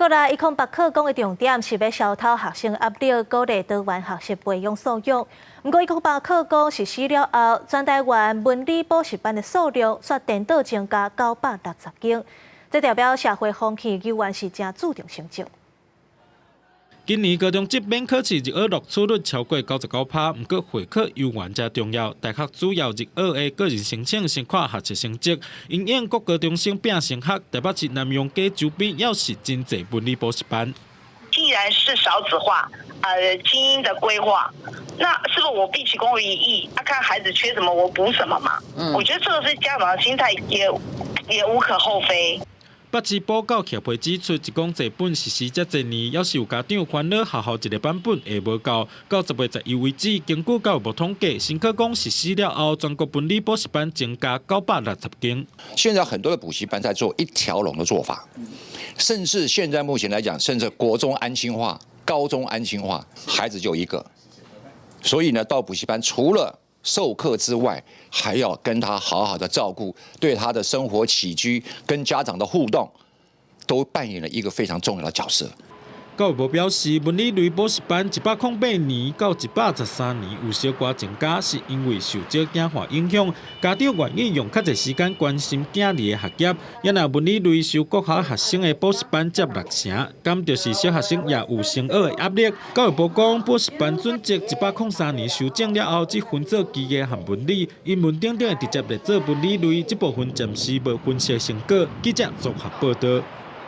過來，108課綱的重點是欲消除學生壓力，鼓勵多元學習，培養素養。毋過，108課綱實施了後，全台灣文理補習班的數量煞顛倒增加960間，這代表社會風氣猶原是誠注重成績。今年高中職免考試入學錄取率超過99%，毋過會考猶原誠重要。大學主要入學的個人申請先看學習成績，因應國高中生拚升學，台北市南陽街周邊猶是真濟文理補習班。既然是少子化，精英的規劃，那是不是我畢其功於一役？啊，看孩子缺什麼，我補什麼嘛。我覺得這個是家長的心態，也無可厚非。北市補教協會指出，一公這本實施遮濟年，猶是有家長煩惱學校一个版本會無夠。到10月11為止，根據教育部統計，新課綱實施了後，全國文理補習班增加960間。現在很多的補習班在做一條龍的做法，甚至現在目前來講，甚至國中安親化、高中安親化，孩子就一個，所以呢，到補習班除了授課之外，還要跟他好好的照顧，對他的生活起居、跟家長的互動，都扮演了一個非常重要的角色。教育部表示，文理類補習班108年到113年有小可增加，是因為受少子化影響，家長願意用較濟時間關心囝兒的學業。也若文理類收國校學生的補習班佔六成，敢就是小學生也有升學的壓力。教育部講，補習班準則103年修正了後，只分做機械和文理，英文等等會直接列做文理類，這部分暫時無分析成果。記者綜合報道。